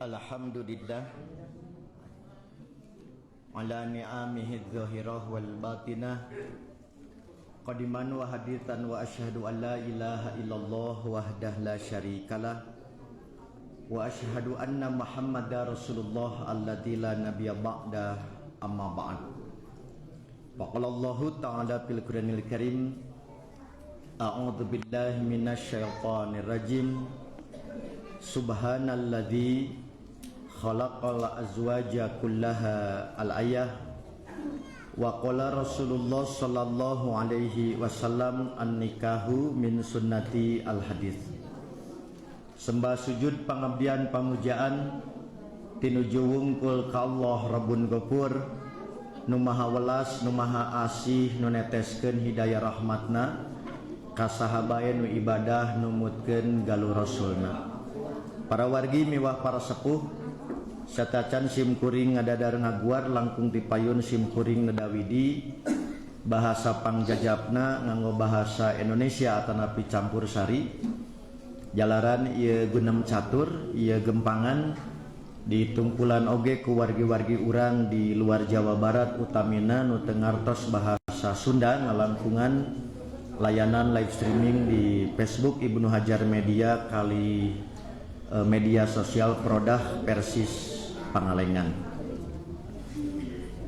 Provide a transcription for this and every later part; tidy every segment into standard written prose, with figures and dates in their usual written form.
Alhamdulillah ala ni'amihi dzahirah wal batinah qadiman wa hadithan wa asyhadu an la ilaha illallah wahdah la syarikalah wa asyhadu anna Muhammadar Rasulullah alladzi la nabiyya ba'da, amma ba'd. Wa qala Allahu ta'ala fil Qur'anil Karim, a'udzu billahi minasy syaithanir rajim, subhanalladzi khalaqal azwaja kullaha al-ayah. Wa qala Rasulullah sallallahu alaihi wasallam, an-nikahu min sunnati, al-hadis. Sembah sujud pangabdian pamujaan tinuju wungkul ka Allah Rabbun Ghafur, nu maha welas, nu maha asih, nu neteskeun hidayah rahmatna ka saha bae nu ibadah numutkeun galuh rasulna. Para wargi miwah para sepuh, satacan sim kuring ngadadar ngaguar, langkung tipayun sim kuring nedawidi bahasa pangjajapna nganggo bahasa Indonesia atanapi campur sari, jalaran ieu gunem catur, ieu gempangan ditungkulan oge ku wargi-wargi urang di luar Jawa Barat, utamina nu teu ngartos bahasa Sunda, ngalangkungan layanan live streaming di Facebook Ibnu Hajar Media kali media sosial Prodah Persis Pangalengan.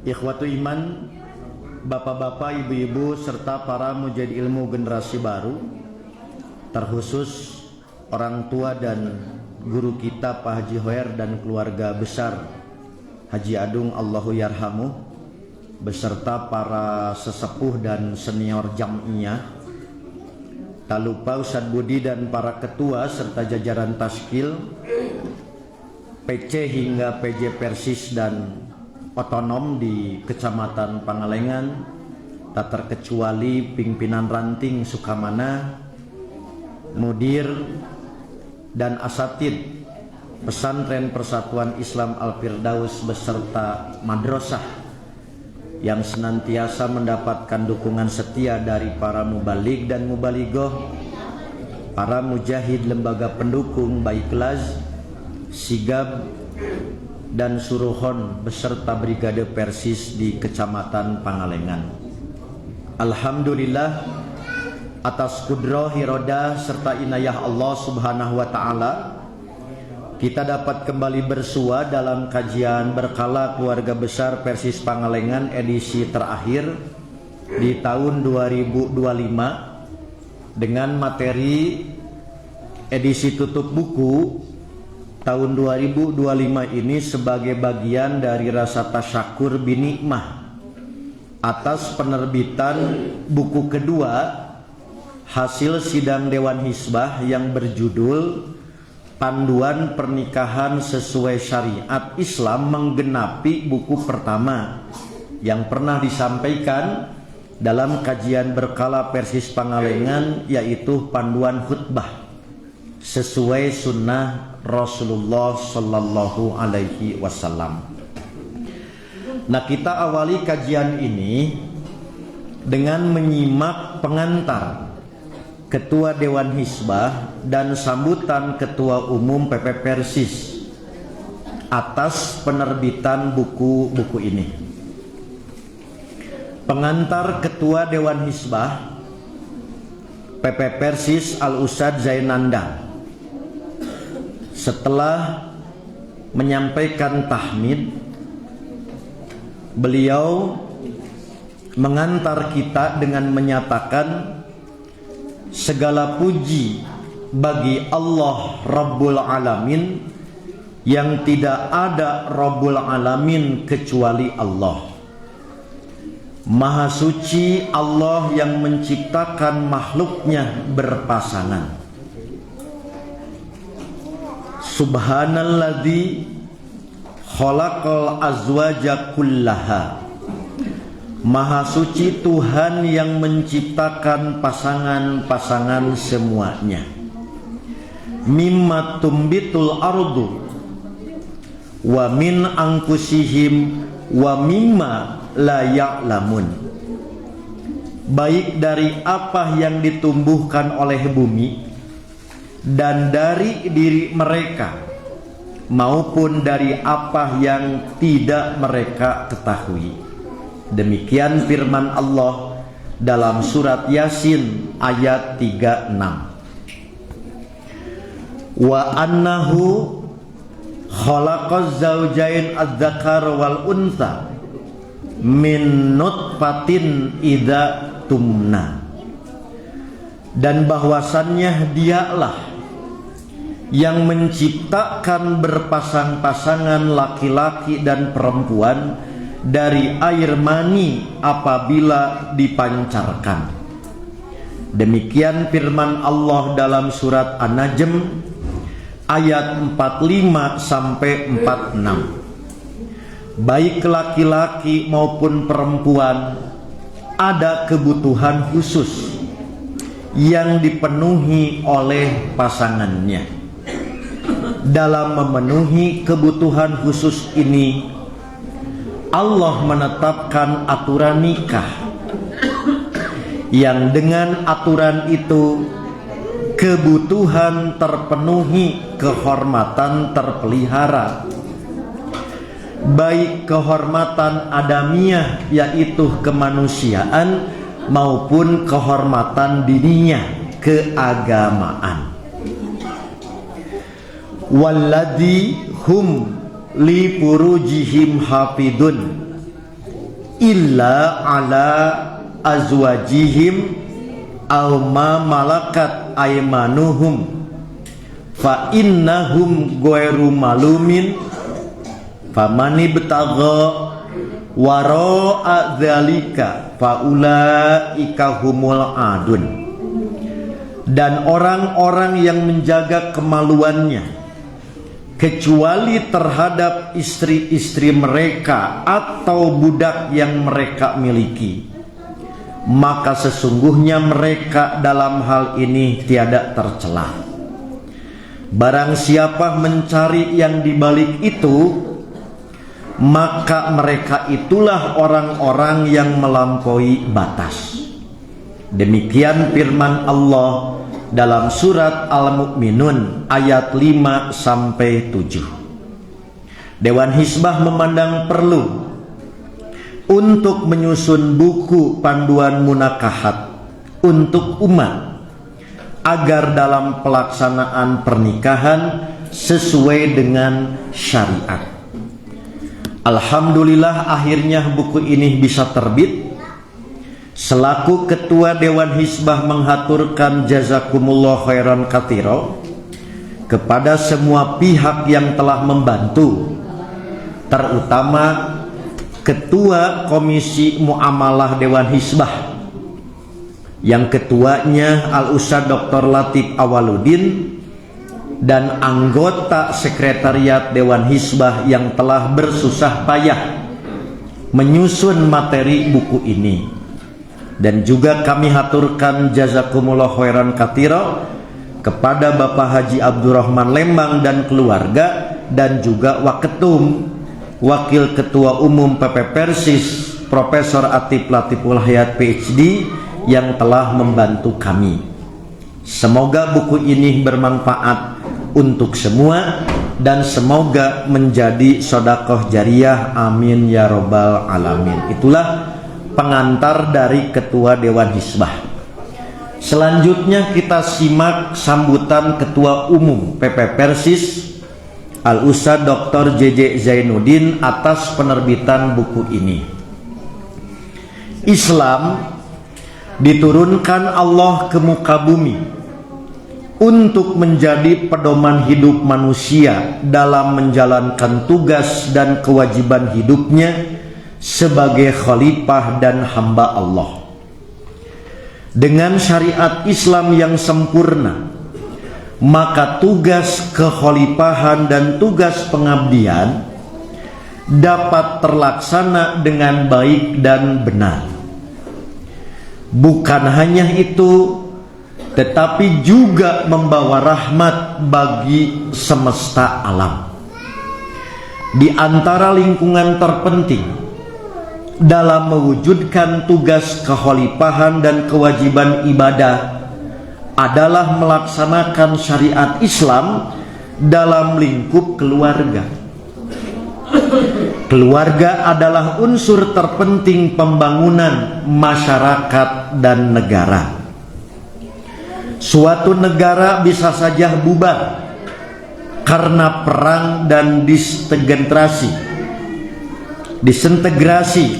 Ikhwatu iman, bapak-bapak, ibu-ibu, serta para mujahid ilmu generasi baru, terkhusus orang tua dan guru kita Pak Haji Hoer dan keluarga besar Haji Adung Allahu Yarhamu, beserta para sesepuh dan senior jam'iyah, tak lupa Ustadz Budi dan para ketua serta jajaran taskil PC hingga PJ Persis dan otonom di Kecamatan Pangalengan, tak terkecuali pimpinan ranting Sukamana, mudir dan asatid Pesantren Persatuan Islam Al-Firdaus beserta madrasah yang senantiasa mendapatkan dukungan setia dari para mubalig dan mubaligoh, para mujahid lembaga pendukung baik Laz, Sigab dan Suruhon beserta Brigade Persis di Kecamatan Pangalengan. Alhamdulillah, atas kudroh irodah serta inayah Allah Subhanahu wa taala, kita dapat kembali bersua dalam kajian berkala keluarga besar Persis Pangalengan edisi terakhir di tahun 2025 dengan materi edisi tutup buku tahun 2025 ini sebagai bagian dari rasa tasyakur binikmah atas penerbitan buku kedua hasil sidang Dewan Hisbah yang berjudul Panduan Pernikahan Sesuai Syariat Islam, menggenapi buku pertama yang pernah disampaikan dalam kajian berkala Persis Pangalengan, yaitu panduan khutbah sesuai sunnah Rasulullah Sallallahu Alaihi Wasallam. Nah, kita awali kajian ini dengan menyimak pengantar Ketua Dewan Hisbah dan sambutan Ketua Umum PP Persis atas penerbitan buku-buku ini. Pengantar Ketua Dewan Hisbah PP Persis Al Ustad Zainanda. Setelah menyampaikan tahmid, beliau mengantar kita dengan menyatakan, segala puji bagi Allah Rabbul Alamin, yang tidak ada Rabbul Alamin kecuali Allah. Maha suci Allah yang menciptakan makhluknya berpasangan. Subhanalladzi khalaqal azwaja kullaha. Maha suci Tuhan yang menciptakan pasangan-pasangan semuanya. Mimma tumbitul ardu wa min anfusihim wa mimma la ya'lamun. Baik dari apa yang ditumbuhkan oleh bumi dan dari diri mereka. maupun dari apa yang tidak mereka ketahui. Demikian firman Allah dalam surat Yasin ayat 36. Wa annahu khalaqaz zawjain adz-dzakar wal untha min nutfatin idza tumna. Dan bahwasannya dialah yang menciptakan berpasang-pasangan laki-laki dan perempuan dari air mani apabila dipancarkan. Demikian firman Allah dalam surat An-Najm ayat 45 sampai 46. Baik laki-laki maupun perempuan ada kebutuhan khusus yang dipenuhi oleh pasangannya. Dalam memenuhi kebutuhan khusus ini, Allah menetapkan aturan nikah, yang dengan aturan itu kebutuhan terpenuhi, kehormatan terpelihara. Baik kehormatan adamiah, yaitu kemanusiaan, maupun kehormatan diniyah, keagamaan. Walladzi hum li furujihim hafidun illa ala azwajihim aw ma malakat aymanuhum fa innahum ghairu malumin famani betagha wara'a dzalika faulaika humul adun. Dan orang-orang yang menjaga kemaluannya kecuali terhadap istri-istri mereka atau budak yang mereka miliki, maka sesungguhnya mereka dalam hal ini tiada tercela. Barang siapa mencari yang dibalik itu, maka mereka itulah orang-orang yang melampaui batas. Demikian firman Allah dalam surat Al-Mu'minun ayat 5 sampai 7. Dewan Hisbah memandang perlu untuk menyusun buku panduan munakahat untuk umat agar dalam pelaksanaan pernikahan sesuai dengan syariat. Alhamdulillah akhirnya buku ini bisa terbit. Selaku Ketua Dewan Hisbah menghaturkan jazakumullah khairan katsira kepada semua pihak yang telah membantu, terutama Ketua Komisi Muamalah Dewan Hisbah yang ketuanya Al-Ustaz Dr. Latif Awaludin dan anggota Sekretariat Dewan Hisbah yang telah bersusah payah menyusun materi buku ini. Dan juga kami haturkan jazakumullah khairan katsira kepada Bapak Haji Abdurrahman Lembang dan keluarga, dan juga Waketum, Wakil Ketua Umum PP Persis Profesor Atif Latiful Hayat PhD yang telah membantu kami. Semoga buku ini bermanfaat untuk semua dan semoga menjadi sodakoh jariah. Amin ya robbal alamin. Itulah pengantar dari Ketua Dewan Hisbah. Selanjutnya kita simak sambutan Ketua Umum PP Persis Al-Ustaz Dr. JJ Zainuddin atas penerbitan buku ini. Islam diturunkan Allah ke muka bumi untuk menjadi pedoman hidup manusia dalam menjalankan tugas dan kewajiban hidupnya sebagai khalifah dan hamba Allah. Dengan syariat Islam yang sempurna, maka tugas kekhalifahan dan tugas pengabdian dapat terlaksana dengan baik dan benar. Bukan hanya itu, tetapi juga membawa rahmat bagi semesta alam. Di antara lingkungan terpenting dalam mewujudkan tugas kekhalifahan dan kewajiban ibadah adalah melaksanakan syariat Islam dalam lingkup keluarga. Keluarga adalah unsur terpenting pembangunan masyarakat dan negara. Suatu negara bisa saja bubar karena perang dan disintegrasi,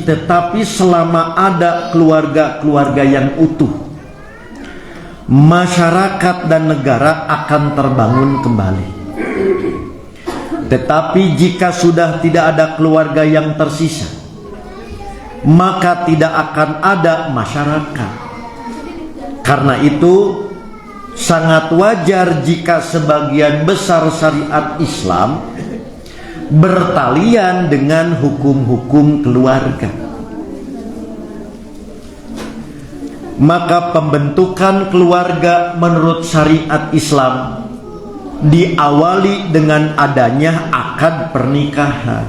tetapi selama ada keluarga-keluarga yang utuh, masyarakat dan negara akan terbangun kembali. Tetapi jika sudah tidak ada keluarga yang tersisa, maka tidak akan ada masyarakat. Karena itu, sangat wajar jika sebagian besar syariat Islam bertalian dengan hukum-hukum keluarga. Maka pembentukan keluarga menurut syariat Islam diawali dengan adanya akad pernikahan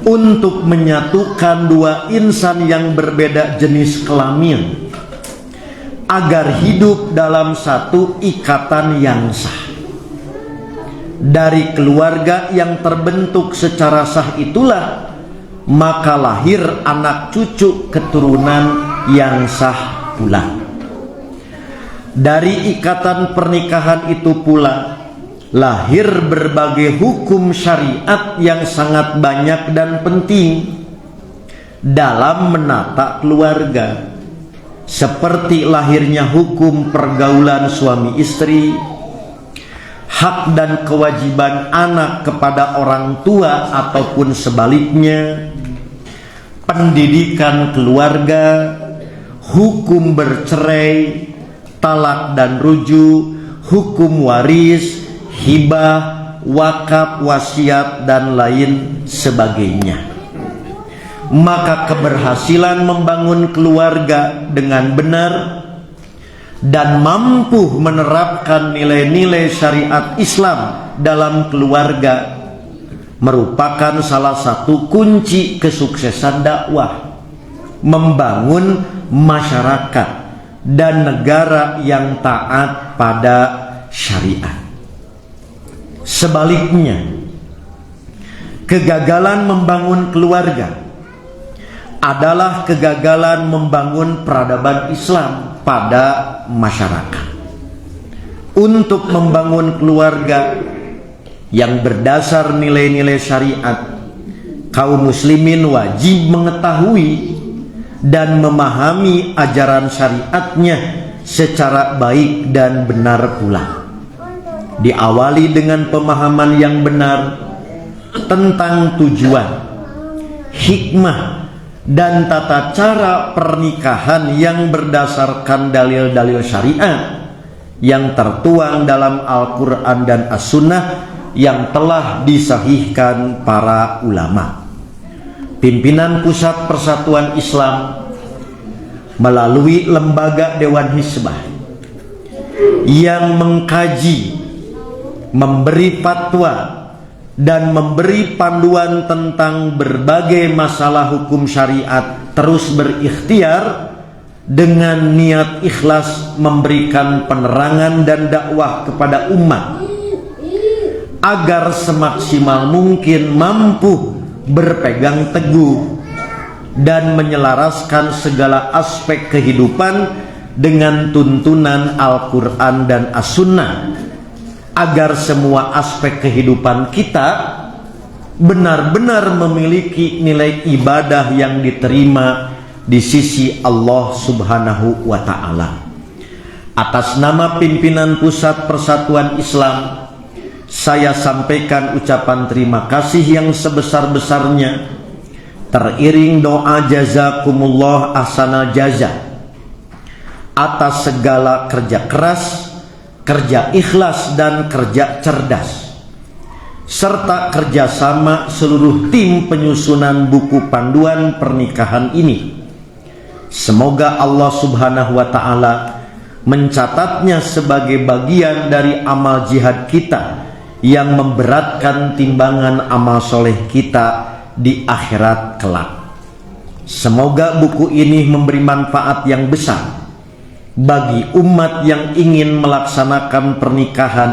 untuk menyatukan dua insan yang berbeda jenis kelamin agar hidup dalam satu ikatan yang sah. Dari keluarga yang terbentuk secara sah itulah maka lahir anak cucu keturunan yang sah pula. Dari ikatan pernikahan itu pula lahir berbagai hukum syariat yang sangat banyak dan penting dalam menata keluarga, seperti lahirnya hukum pergaulan suami istri, hak dan kewajiban anak kepada orang tua ataupun sebaliknya, pendidikan keluarga, hukum bercerai, talak dan rujuk, hukum waris, hibah, wakaf, wasiat, dan lain sebagainya. Maka keberhasilan membangun keluarga dengan benar dan mampu menerapkan nilai-nilai syariat Islam dalam keluarga merupakan salah satu kunci kesuksesan dakwah membangun masyarakat dan negara yang taat pada syariat. Sebaliknya, kegagalan membangun keluarga adalah kegagalan membangun peradaban Islam pada masyarakat. Untuk membangun keluarga yang berdasar nilai-nilai syariat, kaum muslimin wajib mengetahui dan memahami ajaran syariatnya secara baik dan benar pula. Diawali dengan pemahaman yang benar tentang tujuan, hikmah, dan tata cara pernikahan yang berdasarkan dalil-dalil syariat yang tertuang dalam Al-Quran dan As-Sunnah yang telah disahihkan para ulama. Pimpinan Pusat Persatuan Islam melalui lembaga Dewan Hisbah yang mengkaji, memberi fatwa, dan memberi panduan tentang berbagai masalah hukum syariat terus berikhtiar dengan niat ikhlas memberikan penerangan dan dakwah kepada umat agar semaksimal mungkin mampu berpegang teguh dan menyelaraskan segala aspek kehidupan dengan tuntunan Al-Quran dan As-Sunnah, agar semua aspek kehidupan kita benar-benar memiliki nilai ibadah yang diterima di sisi Allah Subhanahu wa Ta'ala. Atas nama pimpinan Pusat Persatuan Islam, saya sampaikan ucapan terima kasih yang sebesar-besarnya, teriring doa jazakumullah ahsanal jaza atas segala kerja keras, kerja ikhlas, dan kerja cerdas, serta kerjasama seluruh tim penyusunan buku panduan pernikahan ini. Semoga Allah Subhanahu wa Ta'ala mencatatnya sebagai bagian dari amal jihad kita yang memberatkan timbangan amal soleh kita di akhirat kelak. Semoga buku ini memberi manfaat yang besar bagi umat yang ingin melaksanakan pernikahan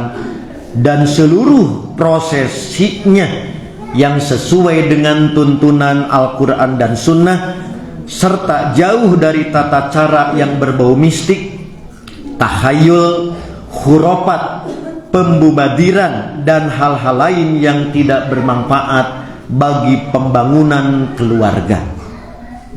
Dan seluruh prosesinya yang sesuai dengan tuntunan Al-Quran dan Sunnah, serta jauh dari tata cara yang berbau mistik, tahayul, khurafat, pembubadiran, dan hal-hal lain yang tidak bermanfaat bagi pembangunan keluarga.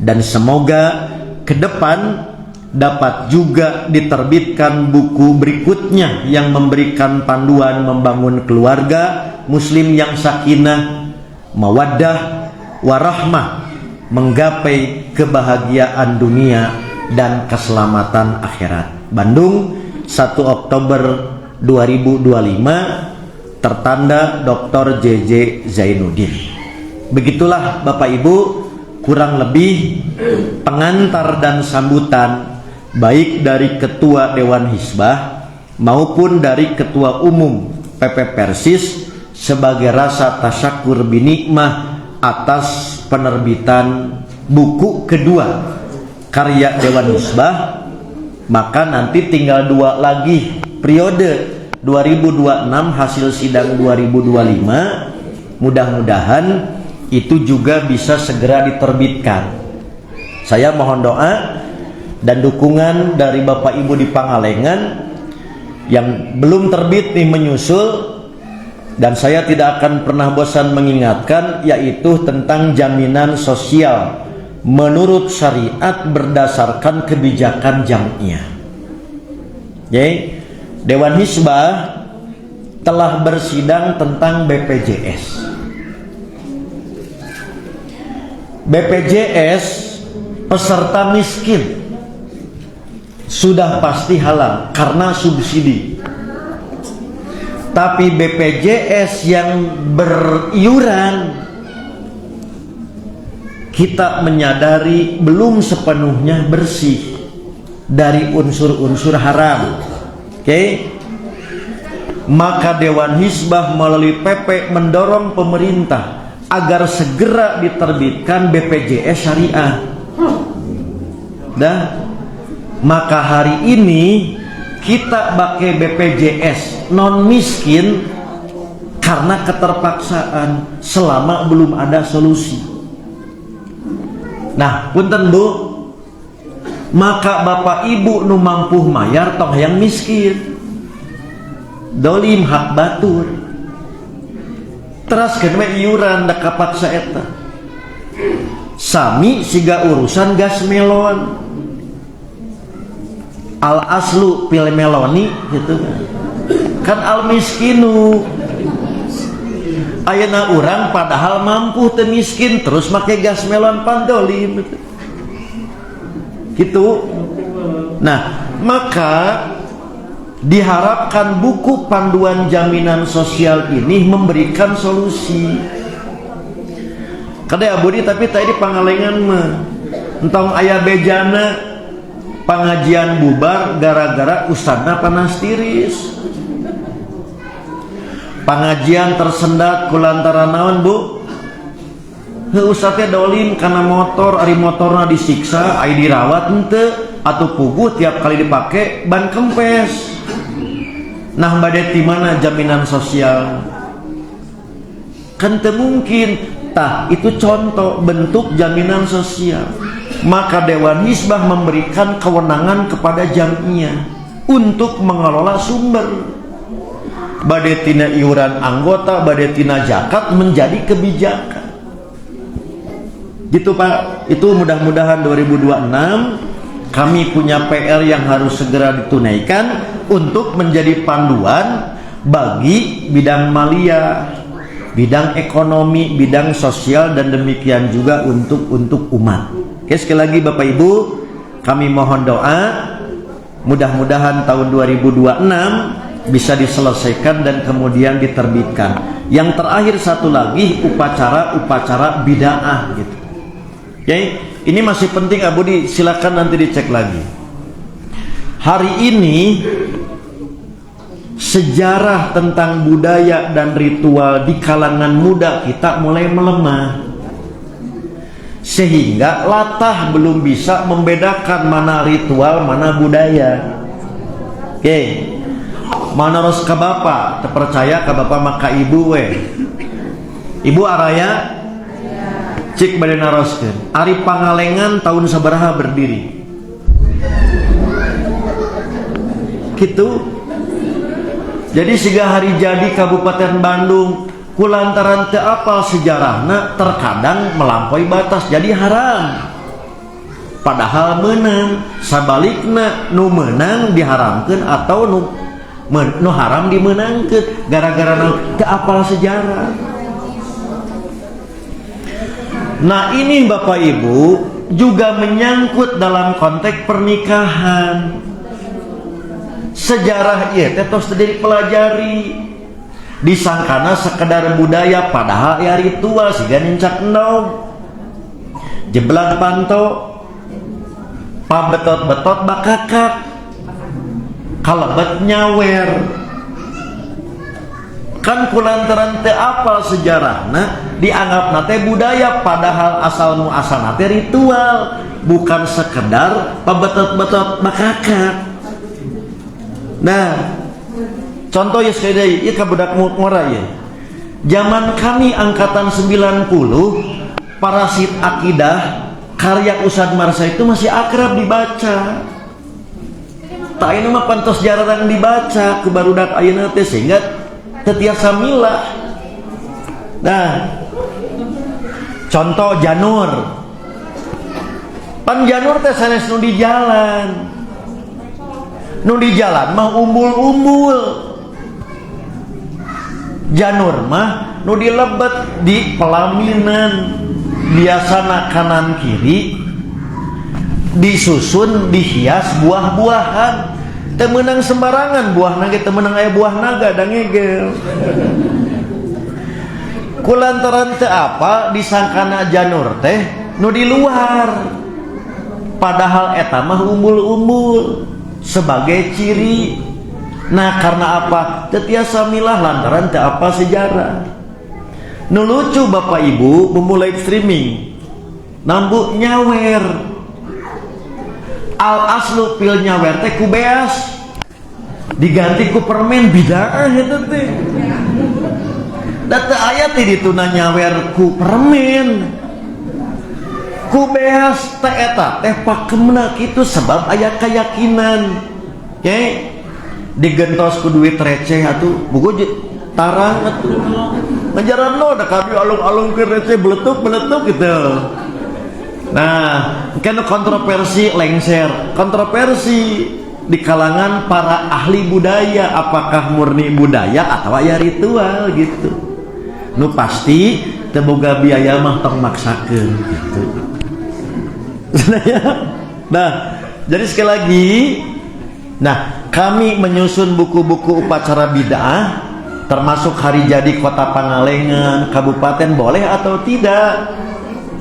Dan semoga ke depan dapat juga diterbitkan buku berikutnya yang memberikan panduan membangun keluarga muslim yang sakinah, mawaddah, warahmah, menggapai kebahagiaan dunia dan keselamatan akhirat. Bandung, 1 Oktober 2025, tertanda Dr. JJ Zainuddin. Begitulah, Bapak Ibu, kurang lebih pengantar dan sambutan baik dari Ketua Dewan Hisbah maupun dari Ketua Umum PP Persis sebagai rasa tasyakur binikmah atas penerbitan buku kedua karya Dewan Hisbah. Maka nanti tinggal dua lagi, periode 2026 hasil sidang 2025, mudah-mudahan itu juga bisa segera diterbitkan. Saya mohon doa dan dukungan dari Bapak Ibu di Pangalengan yang belum terbit nih menyusul, dan saya tidak akan pernah bosan mengingatkan, yaitu tentang jaminan sosial menurut syariat berdasarkan kebijakan jamiah. Jadi, Dewan Hisbah telah bersidang tentang BPJS. BPJS peserta miskin sudah pasti halal karena subsidi. Tapi BPJS yang beriuran, kita menyadari belum sepenuhnya bersih dari unsur-unsur haram. Oke? Okay? Maka Dewan Hisbah melalui PP mendorong pemerintah agar segera diterbitkan BPJS syariah. Dah, maka hari ini kita pakai BPJS non miskin karena keterpaksaan selama belum ada solusi. Nah, punten, Bu, maka Bapak Ibu nu mampu mayar tong yang miskin, dolim hak batur, teras kena iuran da kapaksa. Eta sami siga urusan gas melon, al aslu fil meloni gitu kan al miskinu. Ayeuna urang padahal mampu teu miskin, terus make gas melon, pan dolim gitu, gitu. Nah, maka diharapkan buku panduan jaminan sosial ini memberikan solusi. Kade Abudi, tapi tadi Pangalengan mah entong aya bejana pengajian bubar gara-gara ustadna panas tiris. Pengajian tersendat kulantaran naon, Bu? Heuh, ustadnya dolim karena motor, ari motorna disiksa, ari dirawat henteu atau puguh tiap kali dipakai ban kempes. Nah, bade di mana jaminan sosial? Kan teu mungkin. Tah, itu contoh bentuk jaminan sosial. Maka Dewan Hisbah memberikan kewenangan kepada jamiah untuk mengelola sumber bade tina iuran anggota, bade tina zakat, menjadi kebijakan gitu, Pak. Itu mudah-mudahan 2026 kami punya PR yang harus segera ditunaikan untuk menjadi panduan bagi bidang maliyah, bidang ekonomi, bidang sosial, dan demikian juga untuk umat. Oke, sekali lagi, Bapak Ibu, kami mohon doa mudah-mudahan tahun 2026 bisa diselesaikan dan kemudian diterbitkan. Yang terakhir satu lagi, upacara-upacara bid'ah gitu. Oke, ini masih penting, Abu Di, silakan nanti dicek lagi. Hari ini sejarah tentang budaya dan ritual di kalangan muda kita mulai melemah. Sehingga latah belum bisa membedakan mana ritual, mana budaya. Oke. Moal naros ka bapak, terpercaya ka bapak maka ibu we. Ibu araya cik bade naroskeun. Ari Pangalengan tahun sabaraha berdiri? Gitu. Jadi siga hari jadi Kabupaten Bandung kulantaran teu apal sejarahna terkadang melampaui batas jadi haram. Padahal menang, sabalikna nu menang diharamkeun atau nu haram dimenangkeun gara-gara nu teu apal sejarah. Nah, ini Bapak Ibu juga menyangkut dalam konteks pernikahan. Sejarah ieu teh tos teu dipelajari. Disangkana sekedar budaya padahal ya ritual siga nincak endog. Jeblang panto, pabetot-betot bakakak, kalebet nyawer. Kan kulantaran teu apal sejarahna dianggapna teh budaya padahal asal muasalna teh ritual, bukan sekedar pabetot-betot bakakak. Nah, contoh ya sekali deui, ieu ka budak ngora ieu. Zaman kami angkatan 90, Parasit Akidah karya Ustadz Marsa itu masih akrab dibaca. Tak ini mah pantos jarang dibaca ku barudak ayeuna teh sehingga teu tiasa milah. Nah, contoh janur. Pan janur teh sanes nu di jalan. Nu di jalan mah umbul-umbul. Janur mah nu dilebet di pelaminan. Biasana kanan kiri disusun dihias buah-buahan. Teu meunang sembarangan buah naga, teu meunang aya buah naga da ngegel. Kulantaran teu apa disangkana janur teh nu di luar. Padahal eta mah umbul-umbul sebagai ciri. Nah, karena apa? Teu tiasa milah lantaran teu apa sejarah. Nu lucu Bapak Ibu memulai streaming nambuk nyawer. Al aslu pil nyawer teh ku beas diganti ku permen bidaah eta teh. Da teu aya teh dituna nyawer ku permen. Ku beas teh eta teh pakemna kitu sebab aya keyakinan. Oke, digentos ku duit receh atuh buku tarang atuh. Ngajaran lo da kami alung-alung ke receh beletuk-beletuk gitu. Nah, kan kontroversi lengser, kontroversi di kalangan para ahli budaya, apakah murni budaya atau aya ritual gitu. Nu pasti teu boga biaya mah tong maksakeun gitu. Nah, jadi sekali lagi, nah kami menyusun buku-buku upacara bid'ah termasuk hari jadi Kota Pangalengan, kabupaten boleh atau tidak.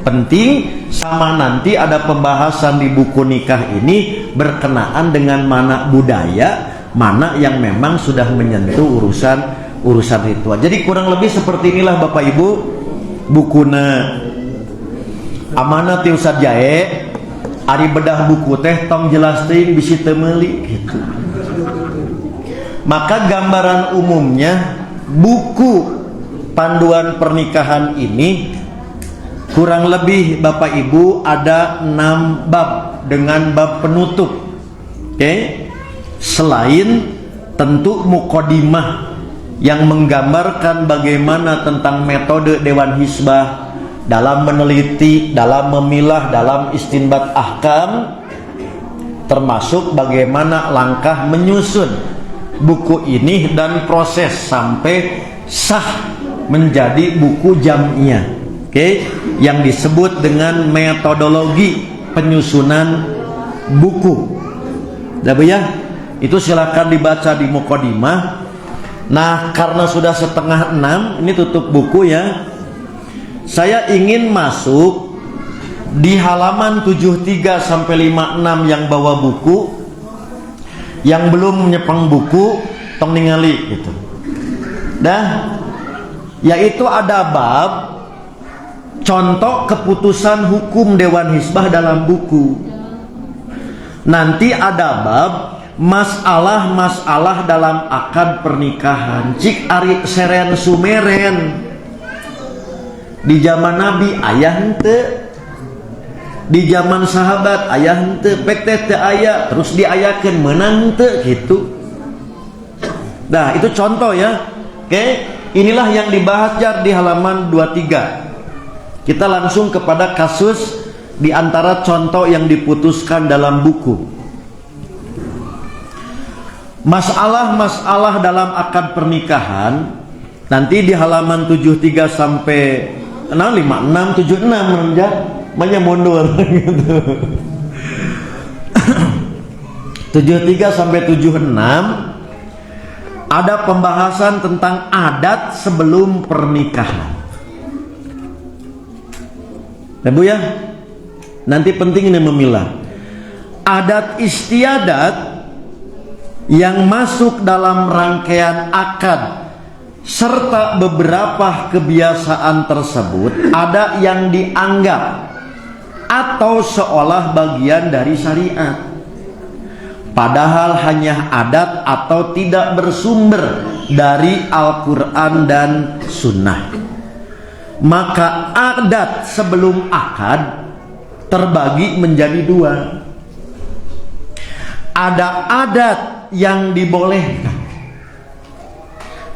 Penting sama nanti ada pembahasan di buku nikah ini berkenaan dengan mana budaya, mana yang memang sudah menyentuh urusan urusan ritual. Jadi kurang lebih seperti inilah Bapak Ibu bukuna. Amanat ti Ustaz Jae, ari bedah buku teh tong jelas teuing bisi teu meuli gitu. Maka gambaran umumnya buku panduan pernikahan ini kurang lebih Bapak Ibu ada 6 bab dengan bab penutup. Oke. Selain tentu mukodimah yang menggambarkan bagaimana tentang metode Dewan Hisbah dalam meneliti, dalam memilah, dalam istinbat ahkam, termasuk bagaimana langkah menyusun buku ini dan proses sampai sah menjadi buku jam'iyah. Oke, yang disebut dengan metodologi penyusunan buku. Dah ya? Itu silakan dibaca di mukodimah. Nah, karena sudah 5:30, ini tutup buku ya. Saya ingin masuk di halaman 73 sampai 56 yang bawa buku, yang belum nyepeng buku tong ningali gitu. Dah, yaitu ada bab contoh keputusan hukum Dewan Hisbah dalam buku. Nanti ada bab Masalah-masalah dalam akad pernikahan. Cik ari seren sumeren di zaman Nabi aya henteu, di zaman sahabat aya henteu, pek teh teu aya, terus diayakeun meunang henteu gitu. Nah, itu contoh ya. Oke, inilah yang dibahas jar di halaman 23. Kita langsung kepada kasus di antara contoh yang diputuskan dalam buku. Masalah-masalah dalam akad pernikahan nanti di halaman 73 sampai 6, 56, 76 ya, banyak mundur gitu. 73 sampai 76 ada pembahasan tentang adat sebelum pernikahan. Nah, Bu ya, nanti penting ini memilah. Adat istiadat yang masuk dalam rangkaian akad serta beberapa kebiasaan tersebut ada yang dianggap atau seolah bagian dari syariat, padahal hanya adat atau tidak bersumber dari Al-Quran dan Sunnah. Maka adat sebelum akad terbagi menjadi dua. Ada adat yang dibolehkan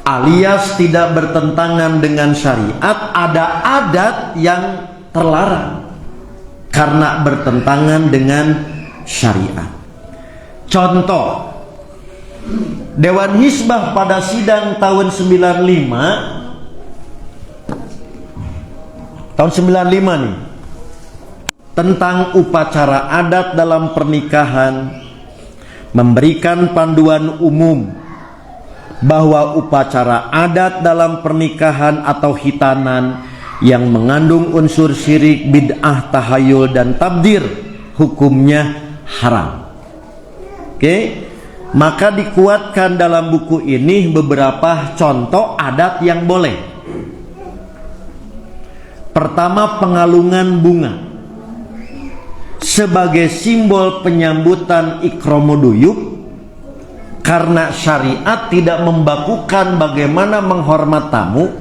alias tidak bertentangan dengan syariat, ada adat yang terlarang karena bertentangan dengan syariat. Contoh, Dewan Hisbah pada sidang tahun 95, tahun 95 nih, tentang upacara adat dalam pernikahan memberikan panduan umum bahwa upacara adat dalam pernikahan atau khitanan yang mengandung unsur syirik, bid'ah, tahayul dan tabdzir hukumnya haram. Oke, maka dikuatkan dalam buku ini beberapa contoh adat yang boleh. Pertama, pengalungan bunga sebagai simbol penyambutan ikromuduyuf, karena syariat tidak membakukan bagaimana menghormat tamu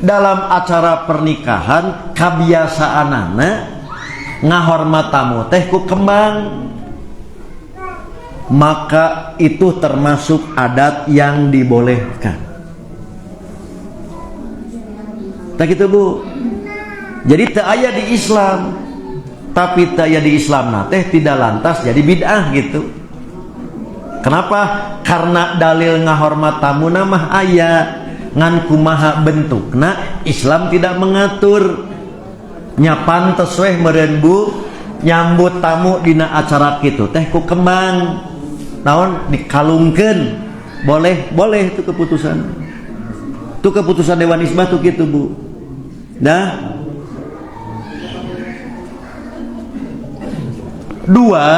dalam acara pernikahan. Kabiasaanana ngahormat tamu teh ku kembang, maka itu termasuk adat yang dibolehkan. Tah gitu, Bu. Jadi teu aya di Islam, tapi teu aya di Islam nah teh tidak lantas jadi bid'ah gitu. Kenapa? Karena dalil ngahormat tamu mah aya, ngan kumaha bentukna Islam tidak mengatur. Nya pantes weh meureun, Bu, nyambut tamu dina acara kitu teh ku kembang, naon, dikalungkeun. Boleh, boleh. Itu keputusan, itu keputusan Dewan Hisbah tuh gitu, Bu. Nah, dua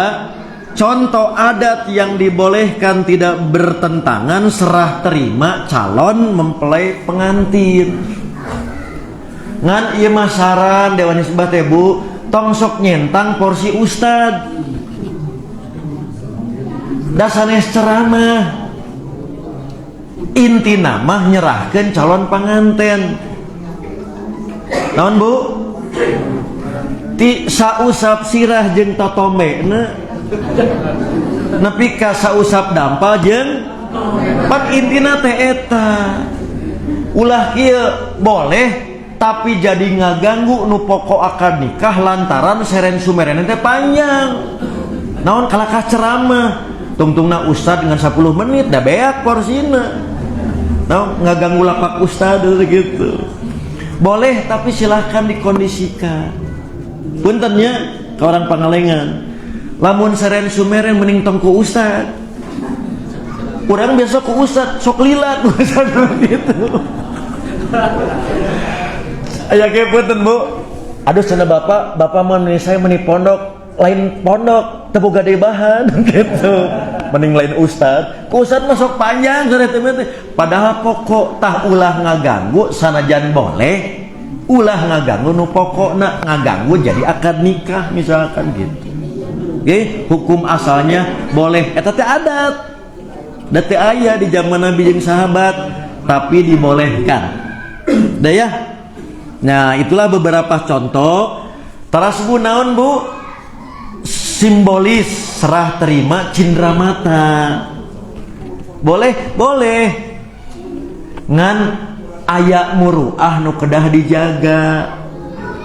contoh adat yang dibolehkan tidak bertentangan, serah terima calon mempelai pengantin. Ngan ieu mah saran Dewan Hisbah teh, Bu, tong sok nyentang porsi ustad. Da sanes ceramah. Intina mah nyerahkeun calon panganten. Naon, Bu? Ti sausap sirah jeung totombe na nepi ka sausap dampal jeung pan intina teh eta. Ulah kieu, boleh tapi jadi ngaganggu nu pokok akad nikah lantaran seren sumeren teh panjang, naon, kalakah ceramah tungtungna ustad dengan 10 menit dah beak porsina, naon, ngaganggu lapak ustad gitu. Boleh, tapi silahkan dikondisikan. Punten nya ke orang Pangalengan, lamun seren sumeren mending tong ku ustad. Urang biasa ku ustad sok lila ku ustad gitu. Aya ge, punten, Bu. Aduh, cenah bapak, bapak mah meni saya meni pondok, lain pondok teu boga deui bahan gitu. Mending lain ustad. Ku ustad mah sok panjang sore teh. Padahal pokok tah ulah ngaganggu. Sanajan boleh, ulah ngaganggu nu pokokna, ngaganggu jadi akad nikah misalkan gitu. Oke, hukum asalnya boleh. Eta teh adat. Da teu aya di zaman Nabi jeung sahabat, tapi dibolehkan. Dah ya. Nah, itulah beberapa contoh. Teras, Bu, naon, Bu? Simbolis serah terima cindera mata. Boleh, boleh. Ngan aya muruah nu kedah dijaga.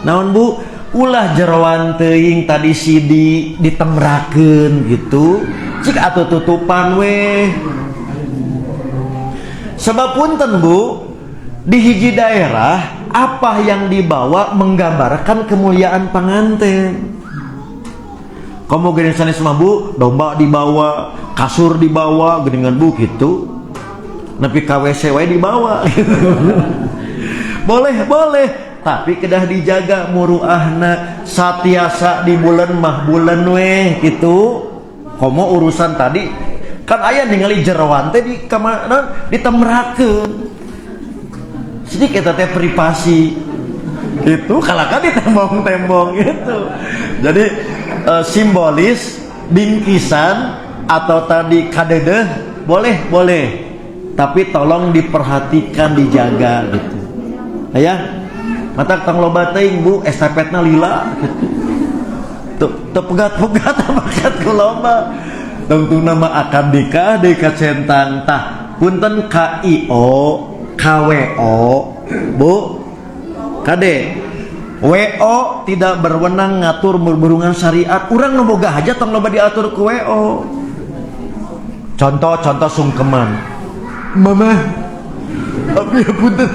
Naon, Bu? Ulah jeroan teuing tadi sidi ditemrakeun gitu. Cik atuh tutupan weh. Sebab punten, Bu, di hiji daerah apa yang dibawa menggambarkan kemuliaan panganten. Kamu gini sanes mah, Bu, domba dibawa, kasur dibawa, geningan, Bu, gitu. Nepi ka WC wae dibawa gitu. Boleh, boleh, tapi kedah dijaga muruahna, satiasa di bulan mah bulan weh gitu. Komo urusan tadi kan aya ningali jeroan teh di kamar ditemrakeun. Sedikit eta teh privasi itu kalau kan ditembong-tembong gitu. Jadi simbolis bingkisan atau tadi kadedeh boleh, boleh, tapi tolong diperhatikan, dijaga gitu ya. Matak tong loba teuing, Bu, estafetna lila gitu. Tuh, teu pegat-pegat pegat ku lomba. Tungtungna mah akad nikah deui ka centang. Tah, punten KIO, KWO, Bu, KD. WO tidak berwenang ngatur berhubungan syariat. Urang nu boga hajat tong loba diatur ku WO. Contoh-contoh sungkeman. Mama, tapi ya punten.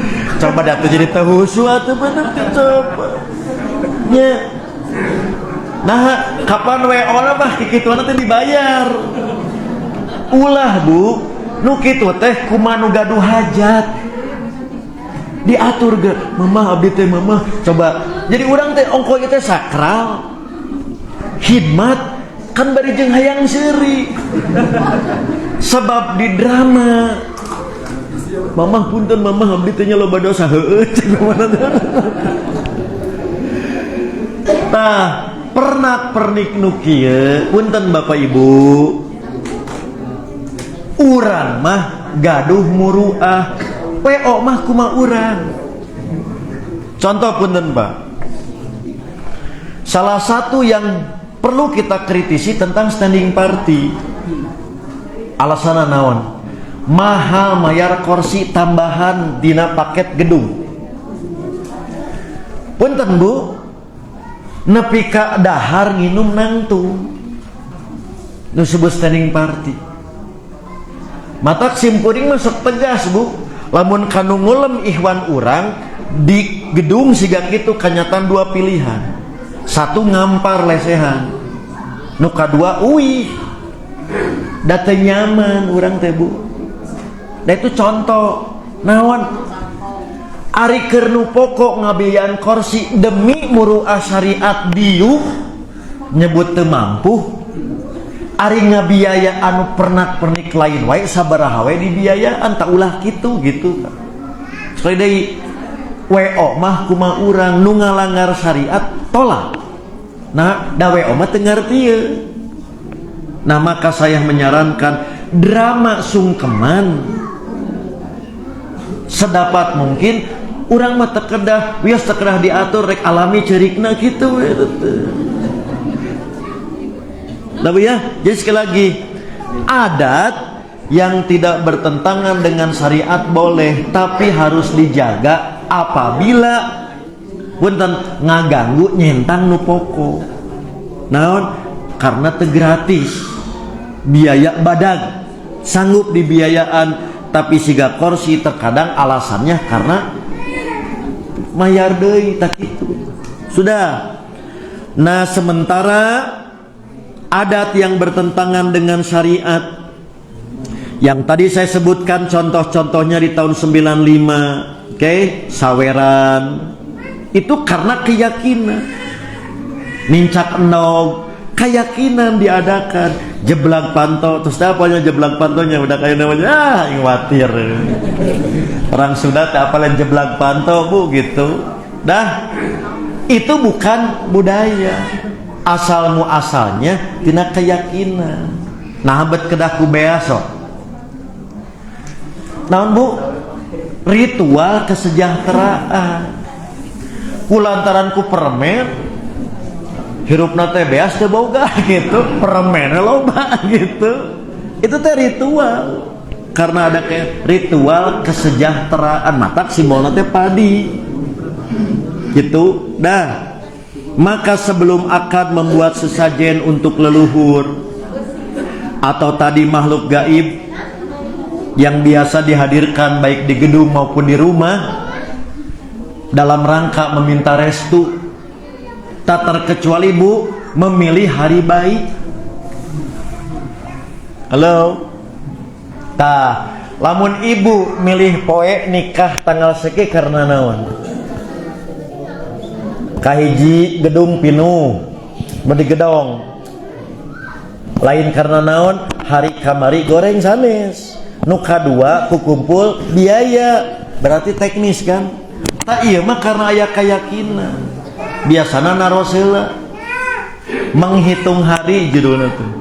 Coba datu jadi tahu atuh, bener coba. Nya. Nah, kapan WO mah kikituan teh dibayar. Ulah, Bu, nu kitu teh kumaha nu gaduh hajat. Diatur ge, mama abdi teh mama coba. Jadi urang teh ongko ieu teh sakral. Hikmat kan bari jeung hayang seuri. Sebab di drama. Mamah punten, mamah abdi teh nya loba dosa, heueuh cenah mana teh. Tah, pernak pernik nu kieu, punten Bapak Ibu. Urang mah gaduh muruah, WO mah kumaha urang. Contoh punten, Pak. Salah satu yang perlu kita kritisi tentang standing party. Alasanna naon? Mahal mayar kursi tambahan dina paket gedung. Punten, Bu, nepi ka dahar nginum nangtung. Nu sebut standing party. Matak simkuring masuk tegas, Bu. Lamun kanu ngulem ikhwan urang di gedung siga kitu kanyataan dua pilihan. Satu, ngampar lesehan. Nu kadua, uih. Da teu nyaman urang teh, Bu. Nah, itu contoh naon? Ari keur nu pokok ngabiayaan kursi demi muruah syariat diuk nyebut teu mampu. Ari ngabiaya anu pernak-pernik lain wae sabaraha wae dibiayaan, tak ulah kitu gitu. Sekali deui, WO mah kumaha urang, nu ngalanggar syariat tolak. Nah, da WO mah teu ngartieun. Nah, maka saya menyarankan drama sungkeman sedapat mungkin urang mah teu kedah, wios teu kedah diatur, rek alami ceurikna kitu we. Tapi ya, jadi sekali lagi, adat yang tidak bertentangan dengan syariat boleh, tapi harus dijaga apabila punten ngaganggu nyentang nu pokok. Naon? Karena teu gratis. Biaya badag sanggup dibiayaan, tapi siga kursi terkadang alasannya karena mayar deui, tak itu. Sudah. Nah, sementara adat yang bertentangan dengan syariat yang tadi saya sebutkan contoh-contohnya di tahun 95, oke, okay? Saweran itu karena keyakinan. Nincak endog, keyakinan diadakan. Jeblag panto, terus apa jeblag pantonya udah kayak namanya ah khawatir. Orang Sunda tak apa jeblag panto, Bu, gitu. Dah, itu bukan budaya. Asal muasalnya tina keyakinan. Nah, bet kedah ku bea sok. Naon, Bu? Ritual kesejahteraan. Kulantaran ku permen hirupna teh beas teu boga gitu, permennya loba gitu. Itu teh ritual. Karena ada kayak ritual kesejahteraan, matak simbolna teh padi. Gitu. Dah. Maka sebelum akad membuat sesajen untuk leluhur atau tadi makhluk gaib yang biasa dihadirkan baik di gedung maupun di rumah dalam rangka meminta restu, tak terkecuali, Bu, memilih hari baik. Halo, tah, lamun ibu milih poe nikah tanggal seki karena naon? Kahiji, gedung pinuh di gedong, lain karena naon, hari kamari goreng sanes. Nu kadua, ku kumpul biaya, berarti teknis kan. Tah, ieu mah karena aya keyakinan. Biasana naros heula, menghitung hari judulnya tuh.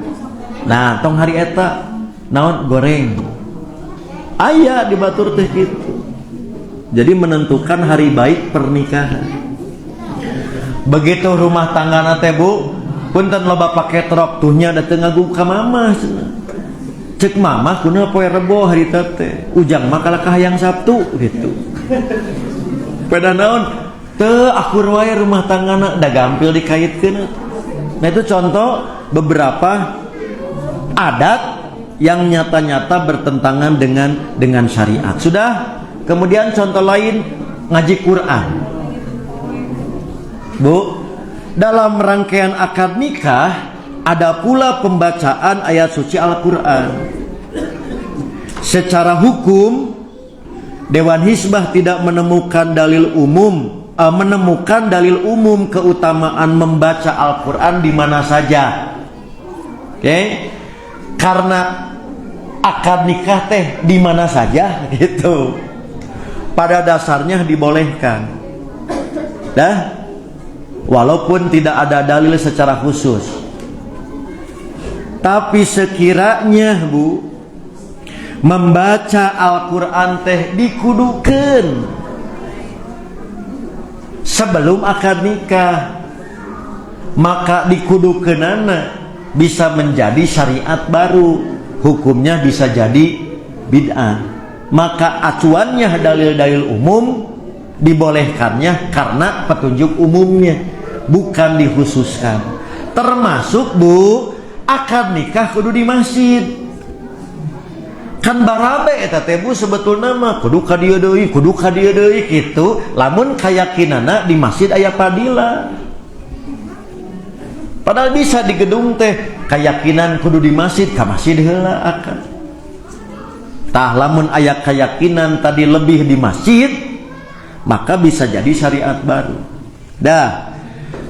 Nah, tong hari eta naon goreng, aya di batur teh gitu. Jadi menentukan hari baik pernikahan. Begitu rumah tangga teh, Bu, punten, loba pakai truk tuhnya, da teu ngagu ka mamah cenah. Cek mamah kunaon poe Rebo hari teh, ujang mah kalah kahayang Sabtu gitu. Pada naon teu akur wae rumah tanggana, da gampil dikaitkeun. Nah, itu contoh beberapa adat yang nyata-nyata bertentangan dengan syariat. Sudah, kemudian contoh lain, ngaji Quran. Bu, dalam rangkaian akad nikah ada pula pembacaan ayat suci Al-Quran. Secara hukum, Dewan Hisbah tidak menemukan dalil umum, menemukan dalil umum keutamaan membaca Al-Quran di mana saja. Oke, okay? Karena akad nikah teh di mana saja gitu. Pada dasarnya dibolehkan. Dah, walaupun tidak ada dalil secara khusus. Tapi sekiranya, Bu, membaca Al-Quran teh dikudukeun sebelum akad nikah, maka dikudukeunana bisa menjadi syariat baru, hukumnya bisa jadi bid'ah. Maka acuannya dalil-dalil umum, dibolehkannya karena petunjuk umumnya, bukan dikhususkan. Termasuk, Bu, akad nikah kudu di masjid, kan barabe eta teh, Bu. Sebetulna mah kudu ka dieu deui, kudu ka dieu deui kitu, lamun kayakinana di masjid aya fadilah. Padahal bisa di gedung teh. Keyakinan kudu di masjid, ka masjid heula akad. Tah, lamun aya keyakinan tadi lebih di masjid, maka bisa jadi syariat baru. Dah.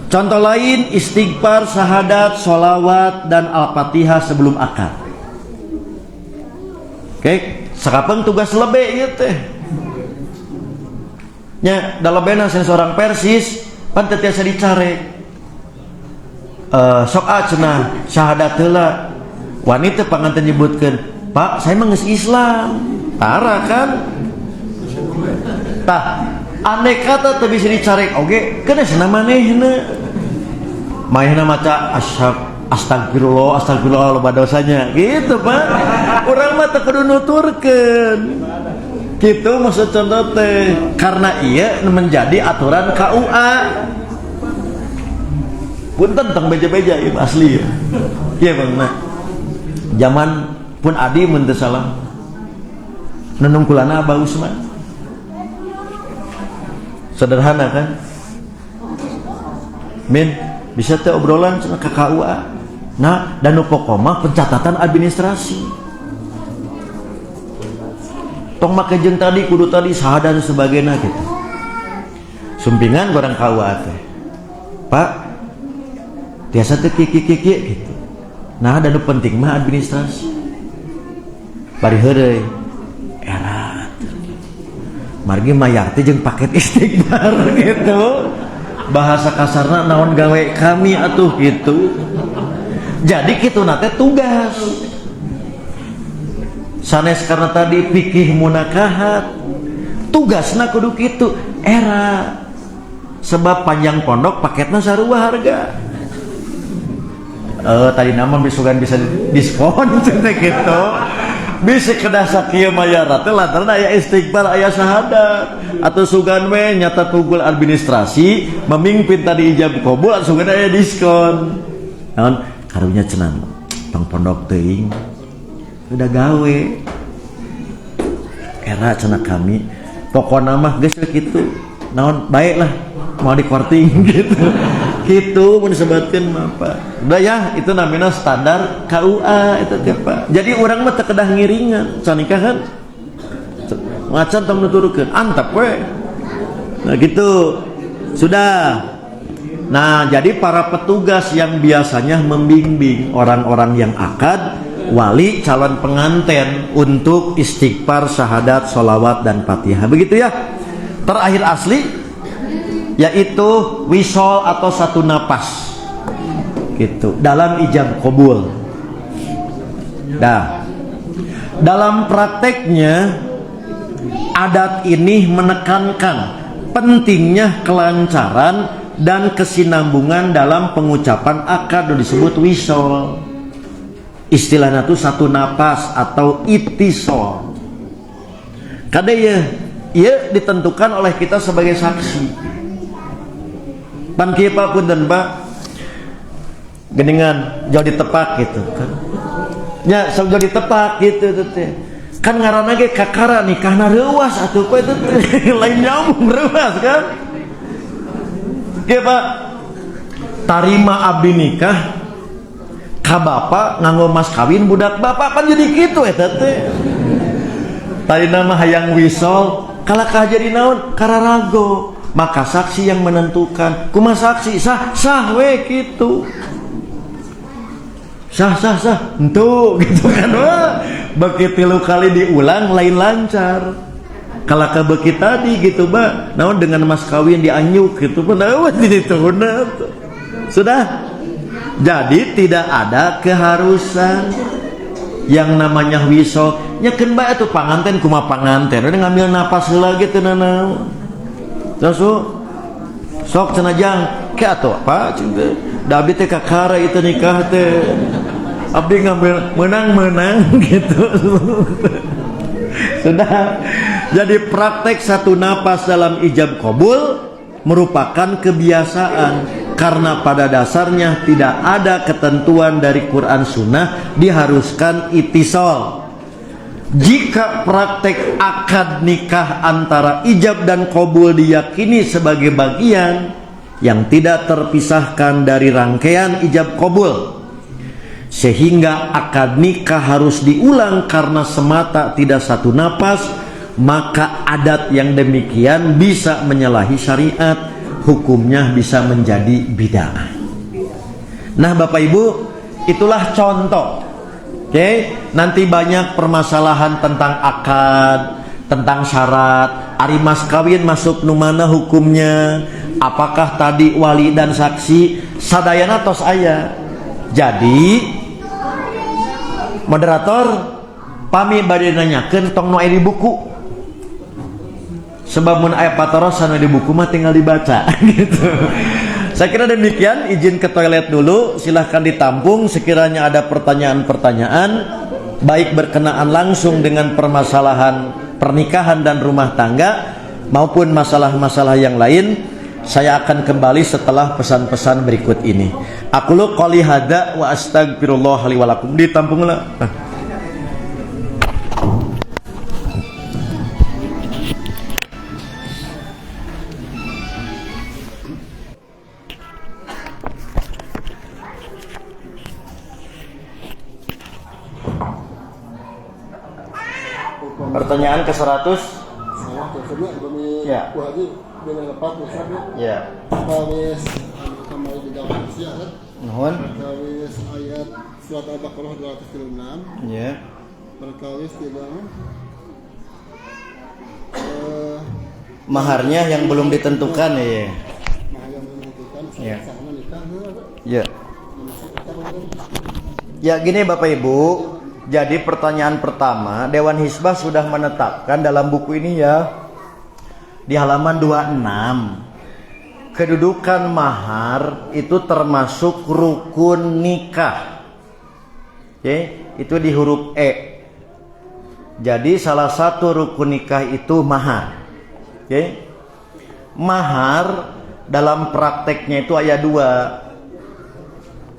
Contoh lain, istighfar, syahadat, sholawat, dan al-fatihah sebelum akad. Oke, sakapeung tugas lebe ieu teh. Nya, da lebena seorang Persis, pan teu tiasa dicarek. Sok ah cenah syahadat heula. Wanita panganten nyebutkeun, "Pak, saya mah geus Islam." Tara kan? Tah, andai kata teu bisa dicarek oge, keun cenah manehna. Manehna maca asyhad astagfirullah, astagfirullah, loba dosanya gitu, Pak. Urang mah teu kudu nuturkeun. Gitu maksud contoh teh. Karena iya menjadi aturan KUA. Punten, tong beja-beja ieu asli ya. Iya, Bang. Nah, zaman pun adi mun teu salah. Nenungkulana Abah Usman. Sederhana kan? Min, bisa teh obrolan cenah ka KUA. Nah, dan nu pokok mah pencatatan administrasi. Tong make jeung tadi kudu tadi saha dan sebagainya gitu. Sumpingan goreng KUA teh. Pak, tiasa teh kieu kieu kieu gitu. Nah, dan nu penting mah administrasi. Bari heureuy era. Margi mayar teh jeung paket istighfar gitu. Bahasa kasarna, naon gawe kami atuh gitu. Jadi kitu na teh tugas sanes karena tadi fikih munakahat, tugasna kudu kitu era, sebab panjang pondok paketnya sarua harga. Eh, tadi nama bisugan bisa diskon teh gitu, bisa kedah sakieu mayar teh lantaran aya istighfar, aya syahadat, atau sugan we nyata tugul administrasi memimpin tadi ijab kabul, sugan aya diskon. Naon karunya cenah, tong pondok teuing, udah gawe era cenah kami. Pokokna mah geus kitu, naon baiklah mau di korting gitu gitu mau disebatkan mah, Pak. Udah ya, itu namanya standar KUA itu teh, Pak. Jadi orang mah teu kedah ngiringan can nikah kan, macan tong nuturkeun, antap we. Nah, gitu sudah. Nah, jadi para petugas yang biasanya membimbing orang-orang yang akad, wali calon pengantin untuk istighfar, syahadat, sholawat, dan fatihah. Begitu ya. Terakhir asli, yaitu wisol atau satu napas gitu dalam ijab kabul. Dah, dalam prakteknya adat ini menekankan pentingnya kelancaran dan kesinambungan dalam pengucapan akad, disebut wisol, istilahnya itu satu napas atau itisol. Kade ya, ya ditentukan oleh kita sebagai saksi. Pan kieu, Pak, punten, Pak, geningan jauh ditepak gitu kan ya, sok jauh ditepak gitu teh kan, ngaranna ge kakara nikahna reuas atuh, Pak, itu teh lain nyambung, reuas kan. Kieu, Pak, tarima abdi nikah ka bapak nganggo mas kawin budak bapak, kan jadi kitu eta teh. Tadi nama hayang wisol kalakah jadi naon kararago, maka saksi yang menentukan. Kuma saksi sah sah we gitu, sah sah sah entu gitu kan. Wah, beki tilu kali diulang lain lancar. Kalau beki tadi gitu, Pak, naon dengan mas kawin dianyuk gitu pun di sudah. Jadi tidak ada keharusan yang namanya wisol nya. Keun bae atuh panganten, kumaha panganten udah ngambil napas heula gitu, nanaon. Terus sok cenah jang ke atuh apa cinta da abdi teh kakara itu nikah teh, abdi ngambil menang-menang gitu sudah. Jadi praktek satu napas dalam ijab kabul merupakan kebiasaan karena pada dasarnya tidak ada ketentuan dari Quran Sunnah diharuskan itisol. Jika praktek akad nikah antara ijab dan kabul diyakini sebagai bagian yang tidak terpisahkan dari rangkaian ijab kabul, sehingga akad nikah harus diulang karena semata tidak satu napas, maka adat yang demikian bisa menyalahi syariat, hukumnya bisa menjadi bid'ah. Nah, Bapak Ibu, itulah contoh. Oke, nanti banyak permasalahan tentang akad, tentang syarat, ari mas kawin masuk nu mana hukumnya, apakah tadi wali dan saksi, sadayana tos aya. Jadi moderator, pami bade nanyakeun tong nu aya di buku. Sebab mun aya patarosan di buku mah tinggal dibaca gitu. Saya kira demikian, izin ke toilet dulu, silahkan ditampung sekiranya ada pertanyaan-pertanyaan baik berkenaan langsung dengan permasalahan pernikahan dan rumah tangga maupun masalah-masalah yang lain. Saya akan kembali setelah pesan-pesan berikut ini. أقول قولي هذا وأستغفر الله لي ولكم. Ditampunglah. Ah. Pertanyaan ke 100. Salah biasanya bumi. Ya. Bu Haji bina lepat Ustaz ya. Ya. Perkawis anu kamari di dalam ya kan. Nuhun. Perkawis ayat surat Al-Baqarah 236. Ya. Perkawis di dalam Maharnya yang belum ditentukan ya. Mahar yang belum Ya. Sahna nikah heuh. Ya. Masuk kita kan. Ya gini Bapak Ibu, jadi pertanyaan pertama, Dewan Hisbah sudah menetapkan dalam buku ini ya, di halaman 26, kedudukan mahar itu termasuk rukun nikah. Oke, itu di huruf E. Jadi salah satu rukun nikah itu mahar. Oke. Mahar dalam prakteknya itu ada dua.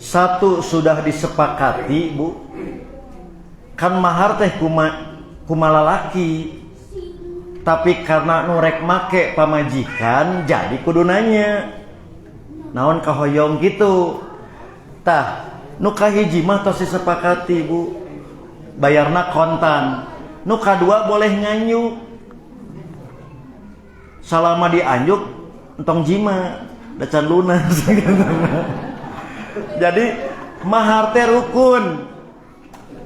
Satu sudah disepakati, Bu. Kan mahar teh kuma lalaki. Tapi karena nu rek make pamajikan jadi kudu nanya. Naon kahoyong gitu. Tah, nu kahiji mah tos disepakati, Bu. Bayarna kontan. Nu kadua boleh nganjuk. Salama dianjuk entong jima, da can lunas. Jadi mahar teh rukun.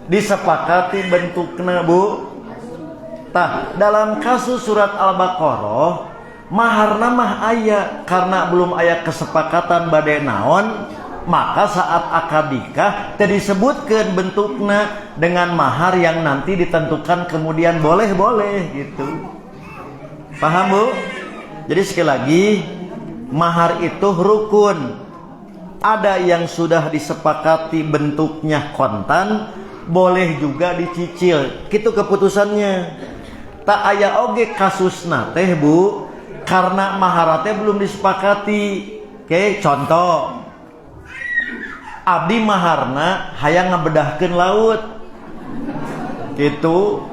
Disepakati bentukna, Bu. Tah, dalam kasus surat Al-Baqarah, maharna mah aya karena belum aya kesepakatan bade naon, maka saat akad nikah teu disebutkeun bentukna dengan mahar yang nanti ditentukan kemudian boleh-boleh gitu. Paham, Bu? Jadi sekali lagi, mahar itu rukun. Ada yang sudah disepakati bentuknya kontan, boleh juga dicicil. Gitu keputusannya. Tah aya oge kasusna teh, Bu, karena mahar teh belum disepakati. Oke, contoh. Abdi maharna hayang ngabedahkeun laut. Gitu.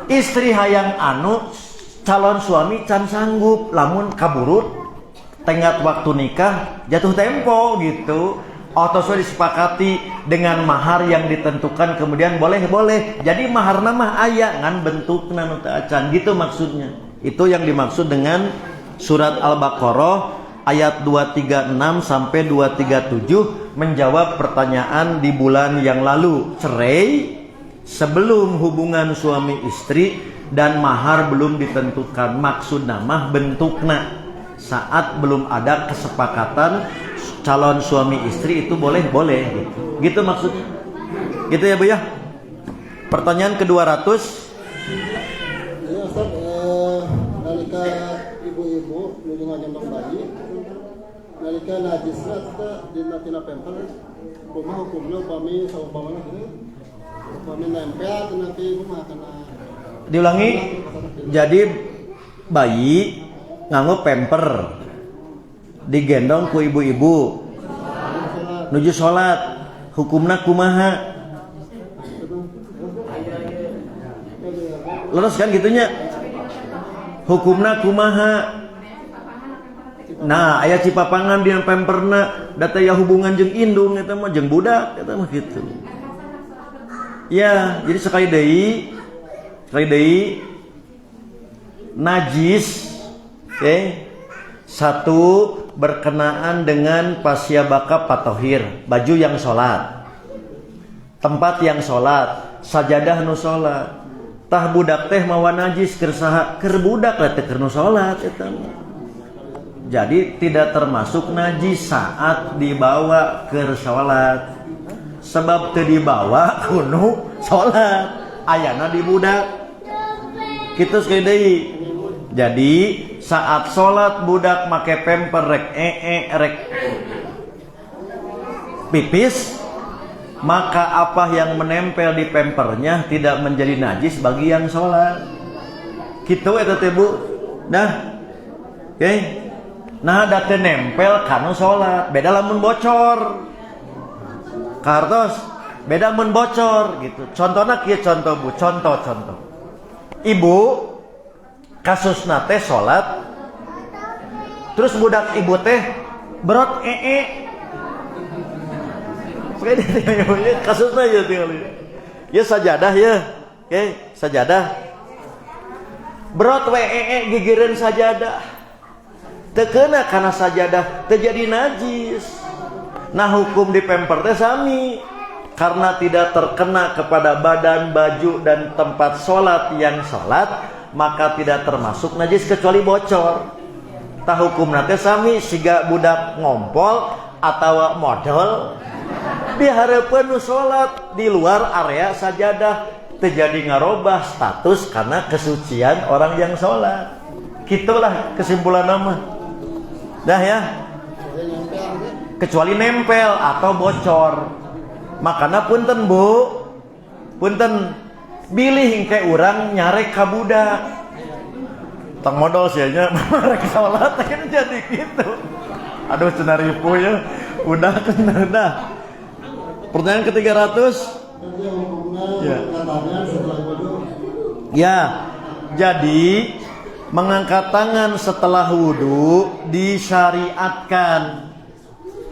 Istri hayang anu calon suami can sanggup lamun kaburut tenggat waktu nikah jatuh tempo gitu. Atau sudah disepakati dengan mahar yang ditentukan kemudian boleh-boleh. Jadi mahar mah aya ngan bentukna nu teu acan gitu maksudnya. Itu yang dimaksud dengan surat Al-Baqarah ayat 236 sampai 237 menjawab pertanyaan di bulan yang lalu. Cerai sebelum hubungan suami istri dan mahar belum ditentukan. Maksudna mah bentukna saat belum ada kesepakatan calon suami istri itu boleh-boleh gitu. Gitu maksudnya. Gitu ya, Bu ya. Pertanyaan ke-200. Iya Ustaz, nalika ibu-ibu nuju ngagendong bayi, nalika najisna teh dina tina pemper, kumaha hukumna upami saumpamana gitu? Upami nempel tina ti kumaha kana? Diulangi. Jadi bayi nganggo pemper digendong ku ibu-ibu nuju salat, hukumna kumaha? Leres kan gitunya, hukumna kumaha? Nah, aya cipapangan di pemperna, da teu aya hubungan jeung indung eta mah, jeung budak eta mah gitu ya. Jadi sekali deui najis, oke. Satu berkenaan dengan pasiyabaka patohir, baju yang sholat, tempat yang sholat, sajadah nu sholat. Tah budak teh mawa najis keur saha? Keur budak lah, teh keur nu sholat eta mah. Jadi tidak termasuk najis saat dibawa ke sholat. Sebab teu dibawa ku nu sholat, ayana di budak. Kitu sekali deui. Jadi saat sholat budak make pemper rek ee rek pipis, maka apa yang menempel di pempernya tidak menjadi najis bagi yang sholat. Gitu eta teh, Bu. Nah, oke. Nah, da teu nempel kanu sholat. Beda lamun bocor. Kartos, beda mun bocor gitu. Contohnya kieu, contoh Bu, contoh-contoh. Ibu kasus teh sholat terus budak ibu teh berot ee, kasusnya ya tinggal ya sajadah ya, oke, sajadah berot we ee gigireun sajadah, teu keuna kana sajadah, teu jadi najis. Nah, hukum di pemper teh sami, karena tidak terkena kepada badan, baju dan tempat sholat yang sholat, maka tidak termasuk najis kecuali bocor. Tah hukumna teh sami siga budak ngompol atau modol di hareupeun nu salat di luar area sajadah terjadi ngarobah status karena kesucian orang yang sholat. Gitulah kesimpulan nama. Dah ya. Kecuali nempel atau bocor. Makanya punten, Bu, punten bilih engke urang nyarek ka budak. Tong modol sih nya rek salat kan jadi gitu. Aduh, cenah ripuh ya. Udah kena dah. Pertanyaan ke-300. Ya. Ya. Jadi mengangkat tangan setelah wudhu disyariatkan.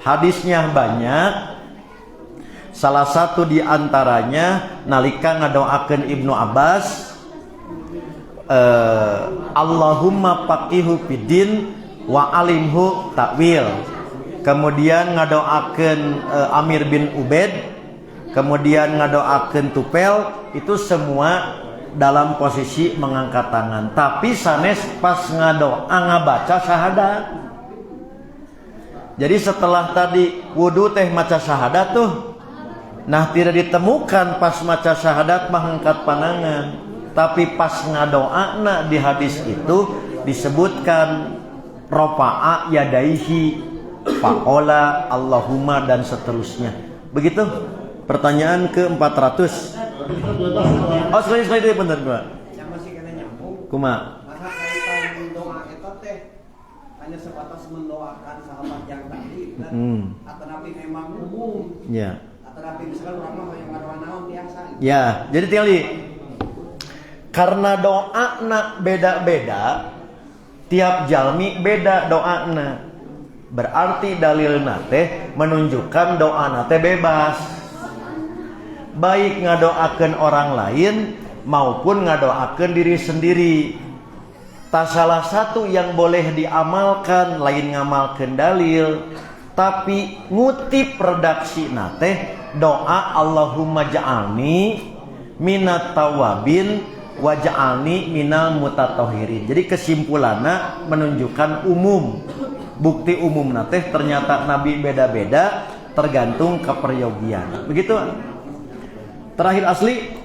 Hadisnya banyak. Salah satu di antaranya nalika ngadoakeun Ibnu Abbas, "Allahumma faqqihhu fiddin wa 'allimhu ta'wil." Kemudian ngadoakeun Amir bin Ubaid, kemudian ngadoakeun Tupel, itu semua dalam posisi mengangkat tangan. Tapi sanes pas ngadoa ngabaca syahadat. Jadi setelah tadi wudhu teh maca syahadat tuh. Nah, tidak ditemukan pas maca syahadat mengangkat panangan. Tapi pas ngadoana di hadis itu disebutkan rofa'a yadaihi faqola Allahumma dan seterusnya. Begitu. Pertanyaan ke 400. Oh, sekali sekali deh bentar, Pak. Yang masih kena nyambung. Kuma. Masa kaitan doa eta teh hanya sebatas mendoakan sahabat yang tadi dan atau nabi memang umum atau nabi misalkan orang mah yang ngadoa naon biasa gitu. Ya, jadi tinggal karena doa na beda-beda, tiap jalmi beda doana. Berarti dalil teh menunjukkan doa teh bebas. Baik ngadoakeun orang lain maupun ngadoakeun diri sendiri. Tak salah satu yang boleh diamalkan lain ngamalkeun dalil, tapi ngutip redaksi teh doa Allahumma ja'alni minat tawabin waj'alni minal mutatahhirin. Jadi kesimpulannya menunjukkan umum. Bukti umum teh ternyata nabi beda-beda tergantung keperyogian. Begitu. Terakhir asli.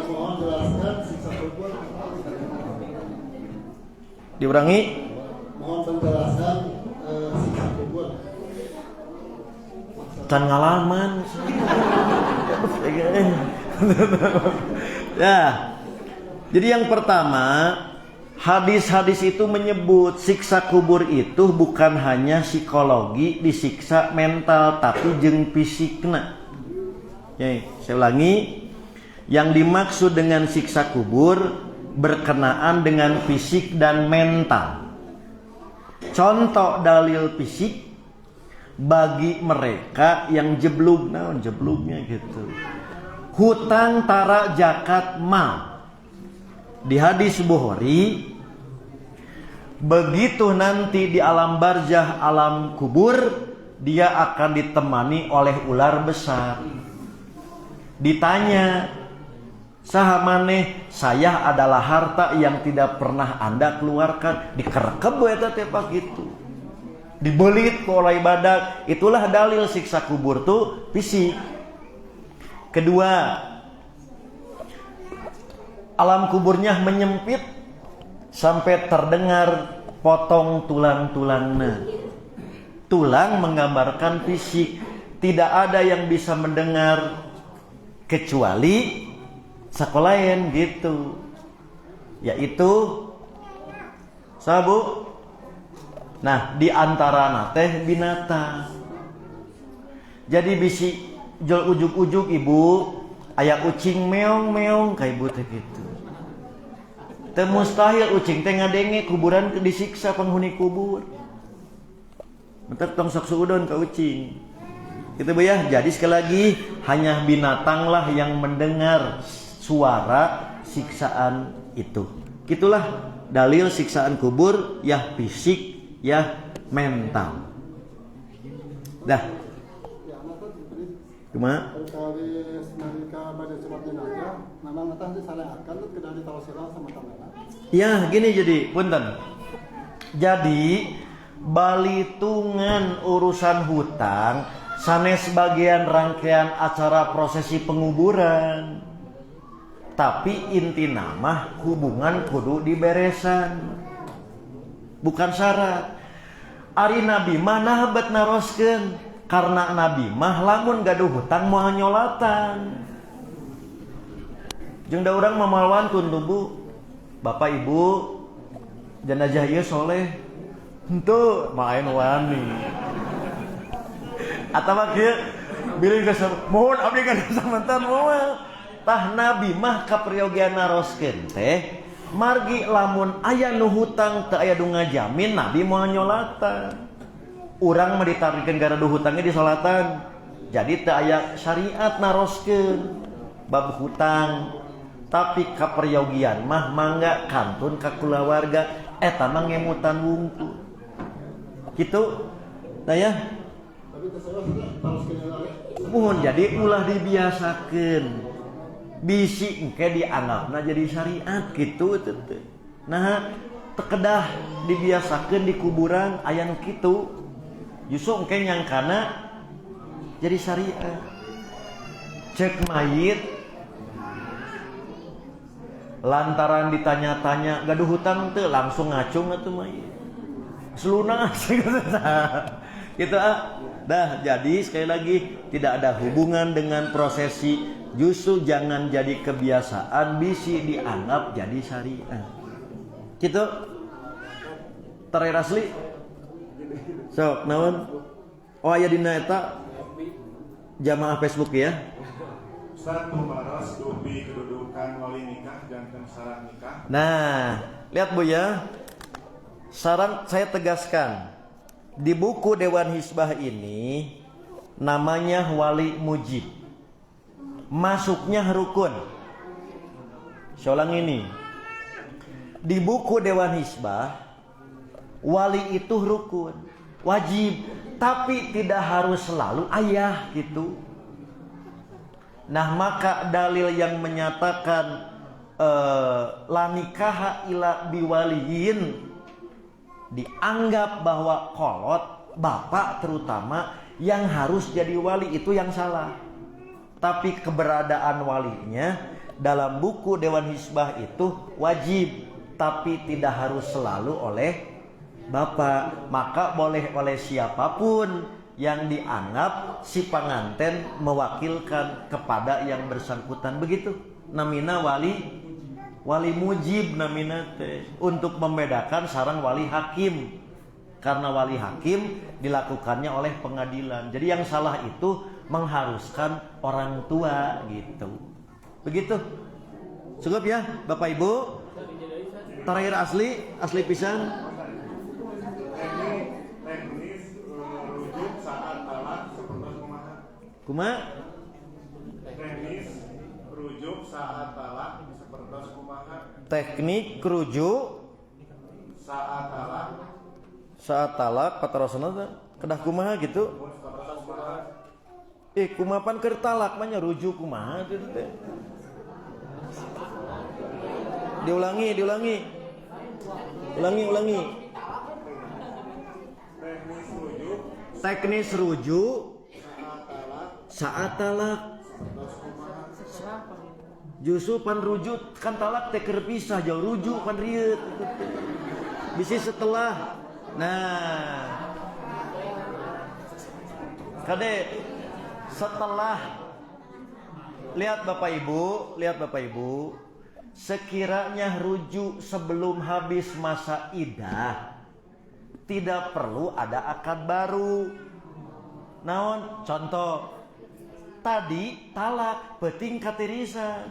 Mohon jelaskan siksa kubur. Diurangi. Mohon penjelasan siksa kubur. Can ngalaman. Ya. Jadi yang pertama, hadis-hadis itu menyebut siksa kubur itu bukan hanya psikologi, disiksa mental, tapi jeung fisikna. Ya, saya ulangi, yang dimaksud dengan siksa kubur berkenaan dengan fisik dan mental. Contoh dalil fisik bagi mereka yang jeblug, naon jeblugnya gitu. Hutang tara zakat mal. Di hadis Bukhari, begitu nanti di alam barzah, alam kubur, dia akan ditemani oleh ular besar. Ditanya, "Saha maneh?" "Saya adalah harta yang tidak pernah Anda keluarkan." Dikerekeb eta teh pak gitu. Dibelit ku oleh badak. Itulah dalil siksa kubur tuh fisik. Kedua, alam kuburnya menyempit sampai terdengar potong tulang-tulangnya. Tulang menggambarkan fisik. Tidak ada yang bisa mendengar kecuali sekolahan gitu. Yaitu sabu. Nah, di antara teh binatang. Jadi bisi jol ujug-ujug ibu aya ucing meong-meong ka ibu teh gitu. Teu mustahil ucing teh ngadenge kuburan disiksa penghuni kubur. Bentar tong sok suudon ka ucing. Gitu Bu ya. Jadi sekali lagi hanya binatanglah yang mendengar suara siksaan itu. Itulah dalil siksaan kubur ya fisik ya mental. Dah. Cuma Perkawis nalika pada sholat jenazah, memang atas disareatkan kedah ditawasilah sama tangan. Ya, gini jadi, punten. Jadi balitungan urusan hutang sanes bagian rangkaian acara prosesi penguburan. Tapi inti nama hubungan kudu diberesan. Bukan syarat. Ari Nabi mah nah bet naroskeun karena Nabi mah lamun gaduh hutang moal nyolatan. Jeung da urang mah moal wantun tuh Bu. Bapak Ibu jenazah ieu soleh. Henteu main wani. Atawa kieu bilih geus mohon abdi gaduh samantan moal. Tah Nabi mah kaperyogian naroskeun teh margi lamun aya nu hutang teu aya nu ngajamin Nabi moal nyolatan. Urang mah ditarikeun gara hutangnya di solatan. Jadi teu aya syariat naroskeun bab hutang. Tapi kaperyogian mah mangga kantun ka kulawarga eta mah ngemutan wungkul. Kitu. Nah ya. Mohon jadi ulah dibiasakeun. Bisi engke dianggapna jadi syariat gitu teh. Nah, tekedah dibiasakeun di kuburan aya nu kitu. Justru engke nyangkana jadi syariat. Cek mayit lantaran ditanya-tanya gaduh hutang teu langsung ngacung atuh mayit. Selunas gitu ah. Dah, jadi sekali lagi tidak ada hubungan dengan prosesi. Justru jangan jadi kebiasaan bisi dianggap jadi syariat. Gitu. Terakhir asli. Sok, naon? Oh aya dina eta jamaah Facebook ya. Ustaz tumaros dupi kedudukan wali nikah janten syarat nikah. Nah, lihat Bu ya. Saran saya tegaskan. Di buku Dewan Hisbah ini namanya wali mujib. Masuknya rukun. Saya ulang ini. Di buku Dewan Hisbah wali itu rukun, wajib, tapi tidak harus selalu ayah gitu. Nah, maka dalil yang menyatakan la nikaha illa biwaliyin dianggap bahwa kolot bapak terutama yang harus jadi wali itu yang salah. Tapi keberadaan walinya dalam buku Dewan Hisbah itu wajib, tapi tidak harus selalu oleh bapak. Maka boleh oleh siapapun yang dianggap si pengantin mewakilkan kepada yang bersangkutan. Begitu. Namina wali wali mujib namina teh untuk membedakan sareng wali hakim. Karena wali hakim dilakukannya oleh pengadilan. Jadi yang salah itu mengharuskan orang tua gitu. Begitu. Cukup ya Bapak Ibu. Terakhir asli, asli pisan. Teknis rujuk saat talak seperti kumaha? Kuma? Teknis rujuk saat talak seperti kumaha? Teknik rujuk saat talak. Saat talak patarosna teh kedah kumaha gitu? Kumaha pan keur talak mah nya rujuk kumaha gitu teh. Diulangi, diulangi. Ulangi, ulangi. Teknis rujuk saat talak. Justru pan rujuk kan talak teh keur pisah jauh rujuk pan rieut. Bisi setelah. Nah, kade setelah lihat Bapak Ibu, lihat Bapak Ibu, sekiranya rujuk sebelum habis masa idah, tidak perlu ada akad baru. Naon? Contoh, tadi talak, peuting katirisan.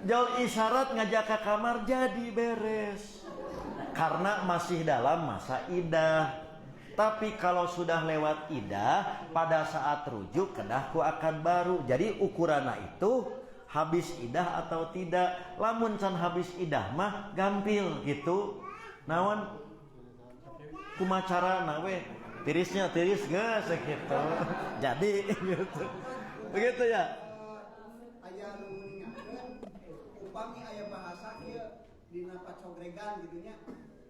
Jauh isyarat ngajak ke kamar jadi beres. Karena masih dalam masa idah. Tapi kalau sudah lewat idah, pada saat rujuk kedah ku akad baru. Jadi ukurannya itu habis idah atau tidak. Lamun can habis idah mah gampil gitu. Naon? Kumacara nawe tirisnya tiris geus gitu. Jadi gitu. Begitu ya. Aya nu nguningakeun upami aya bahasa kieu dina pacogregan gitu nya.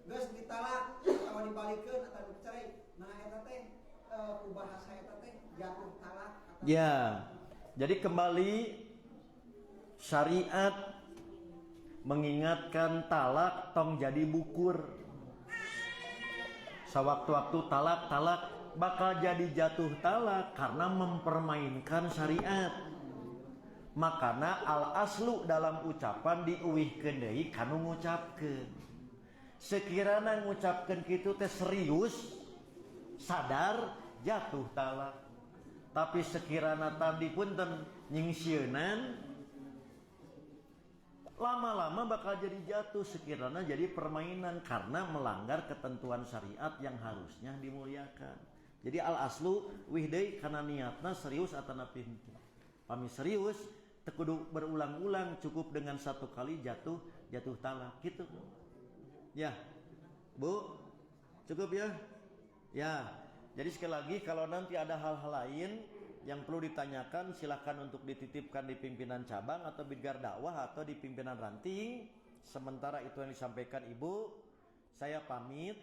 Geus ditalak atau dibalikeun atau dicerai. Nah eta teh ku bahasa eta teh jatuh talak atau Ya. Jadi kembali syariat mengingatkan talak tong jadi bukur. Sewaktu-waktu talak-talak bakal jadi jatuh talak karena mempermainkan syariat. Makana al aslu dalam ucapan diuihkeun deui kanu ngucapkeun. Sekirana ngucapkeun kitu teh serius, sadar jatuh talak. Tapi sekirana tadi punten nyingsieunan, lama-lama bakal jadi jatuh sekiranya jadi permainan karena melanggar ketentuan syariat yang harusnya dimuliakan. Jadi al aslu wih deui kana niatna serius atanapi henteu. Pami serius teu kudu berulang-ulang, cukup dengan satu kali jatuh jatuh talak gitu. Ya. Bu, cukup ya? Ya. Jadi sekali lagi kalau nanti ada hal-hal lain yang perlu ditanyakan silakan untuk dititipkan di pimpinan cabang atau bidgar dakwah atau di pimpinan ranting. Sementara itu yang disampaikan Ibu, saya pamit.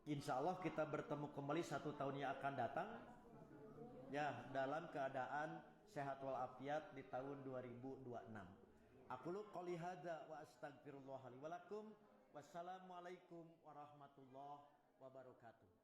Insya Allah kita bertemu kembali 1 tahun yang akan datang. Ya, dalam keadaan sehat walafiat di tahun 2026. Aqulu qouli hadza wa astaghfirullah li wa lakum. Wassalamualaikum warahmatullahi wabarakatuh.